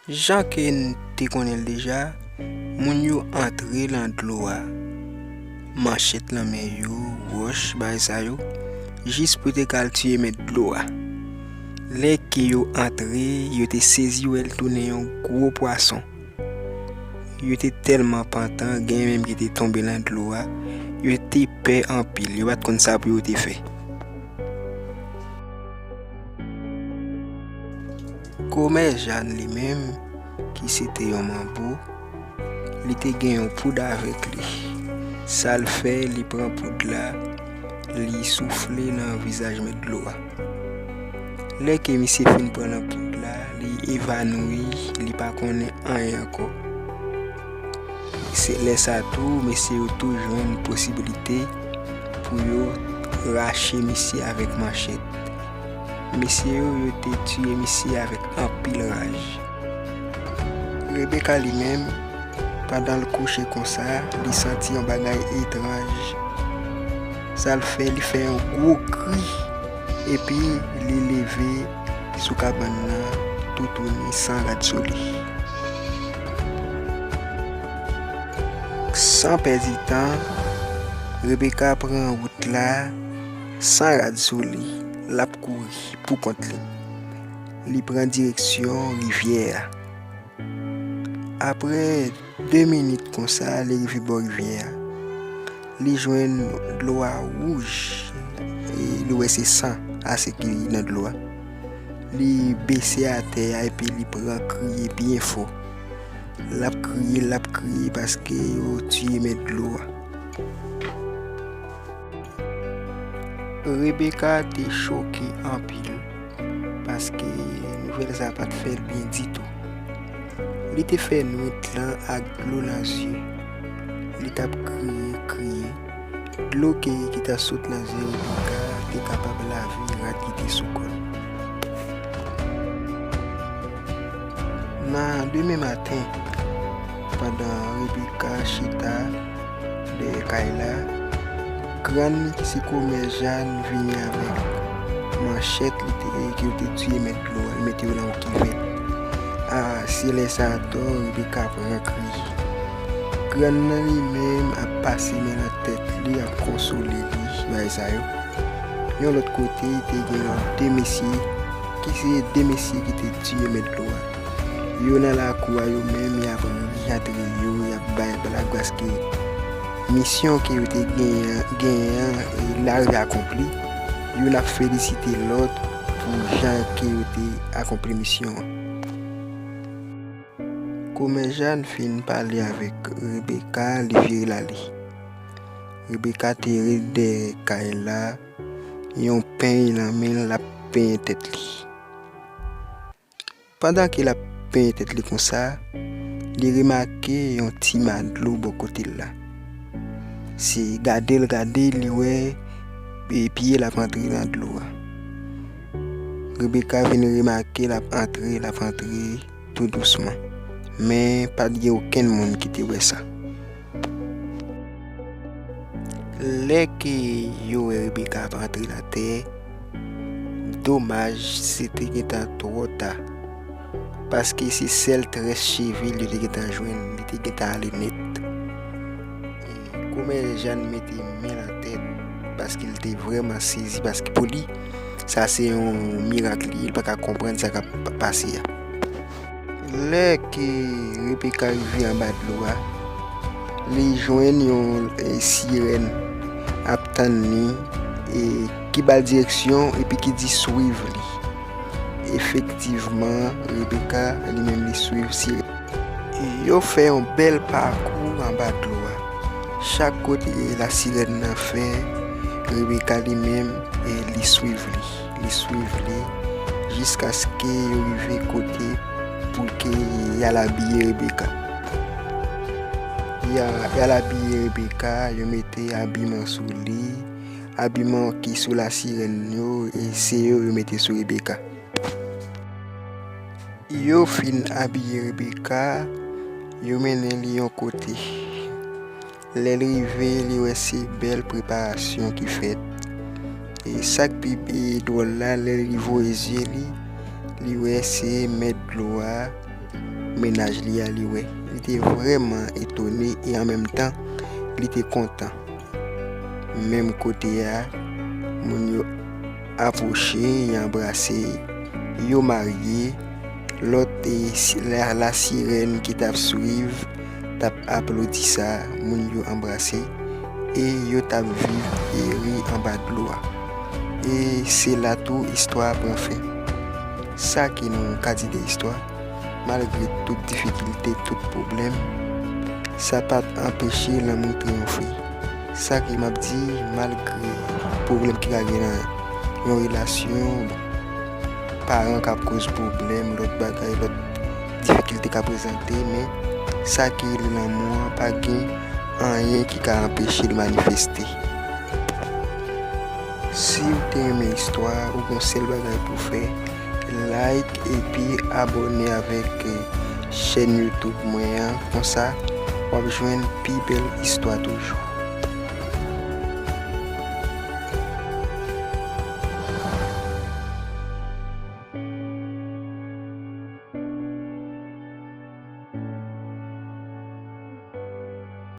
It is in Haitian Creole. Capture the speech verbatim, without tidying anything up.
Jan ke n te konnen l deja, moun yo antre nan dlo a, manchèt nan men yo, wòch, bagay sa yo, jis pou yo te ka al tiye mèt dlo a. Lè ke yo antre, yo te sezi wè l tounen yon gwo pwason. Yo te tèlman pantan, gen menm ki te tonbe nan dlo a. Yo te pè anpil, yo pa t konn sa pou yo te fè. Komè Jàn li menm, ki se te yon manbo, li te gen yon poud avèk li. Sa l fè, li pran poud la, li soufle nan vizaj mèt dlo a. Lè ke misye fin pran nan poud la, li evanouyi, li pa konnen anyen ankò. Se lè sa tou, mesye yo tou jwenn posibilite pou yo rache misye avèk manchèt. Mesye yo, yo te tiye misye avèk anpil raj. Rebeka li menm, pandan l kouche konsa, li santi yon bagay etranj. Sa l fè, li fè yon gwo kri, epi li leve sou kabann nan, toutouni san rad sou li. San pèdi tan, Rebeka pran wout la, san rad sou li, l ap kouri pou kont li. Li pran direksyon rivyè a. Apre de minit konsa, li rive bò rivyè a. Li jwenn dlo a wouj, e li wè se san ase ki nan dlo a. Li bese atè a epi li pran kriye byen fò. L ap kriye, l ap kriye paske yo tiye mèt dlo a. Rebeka te choke anpil, paske nouvèl sa pa t fè l byen ditou. Li te fè nwit lan ak dlo nan zye. Li t ap kriye, kriye. Dlo ke, ki t ap sot nan zye Rebeka te kapab lave rad ki te sou kò l. Nan demen maten, pandan Rebeka chita dèyè kay la, grann sikomè Jàn vini avèk manchèt li te, ke yo te tiye mèt dlo a, li mete yo nan yon kivèt. A, se lè sa atò, Rebeka pran kriye. Grann nan li menm ap pase men nan tèt li, ap konsole li, bagay sa yo. Yon lòt kote, te gen lòt de mesye, ki se de mesye ki te tiye mèt dlo a. Yo nan lakou a yo menm, y ap ri antre yo, y ap bay blag paske misyon ke yo te genyen, genyen an, e, l arive akonpli. Youn ap felisite lòt pou jan ke yo te akonpli misyon an. Komè Jàn fin pale avèk Rebeka, li vire l ale. Rebeka te ret dèyè kay la, yon peny nan men l, l ap penyen tèt li. Pandan ke l ap penyen tèt li konsa, li remake yon ti ma dlo bò kote l la. Se gade l gade, li wè, e, pye l ap antre nan dlo a. Rebeka vin remake l ap antre, l ap antre tou dousman. Men pa t gen okenn moun ki te wè sa. Lè ke yo wè Rebeka ap antre nan tè, domaj, se te gentan twò ta. Paske se sèl très cheve l yo te gentan jwenn, li te gentan ale nèt. E, Komè Jàn mete men nan tèt, paske l te vrèman sezi, paske pou li, sa se yon mirak li ye, li pa ka konprann sa k ap pase a. Lè ke Rebeka rive anba dlo a, li jwenn yon, e, sirèn ap tann li, e, ki ba l direksyon epi ki di swiv li. Efektivman, Rebeka li menm li swiv sirèn. Yo fè yon bèl pakou anba dlo a. Chak kote lasirèn nan fè, Rebeka li menm, e, li swiv li. Li swiv li jiskaske yo rive kote pou ke y al abiye Rebeka. Y a, y al abiye Rebeka, yo mete abiman sou li, abiman ki sou lasirèn yo, e se yo yo mete sou Rebeka. Yo fin abiye Rebeka, yo mennen li yon kote. Lè l rive, li wè se bèl preparasyon ki fèt. E sa k pi, e, dwòl la, lè li voye zye li, li wè se mèt dlo a, mennaj li a li wè. Li te vrèman etone e an menm tan, li te kontan. Menm kote a, moun yo apwoche, y anbrase, yo marye. Lòt e si- la, la sirèn ki t ap swiv t ap aplodi sa, moun yo anbrase e yo t ap viv ere anba dlo a. E se la tou istwa a pran fen. Sa ke nou ka di de istwa, malgre tout difikilte, tout pwoblèm, sa pa t anpeche lanmou triyonfe. Sa ke m ap di, malgre pwoblèm ki ka gen nan yon relasyon, paran k ap koz pwoblèm, lòt bagay, lòt difikilte ka prezante, men sa ki rele lanmou an pa gen anyen ki ka anpeche l manifeste. Si w te renmen istwa a, ou gen yon sèl bagay pou w fè, like epi abòne avèk eh, chèn YouTube mwen an. Konsa, w ap jwenn pi bèl istwa toujou.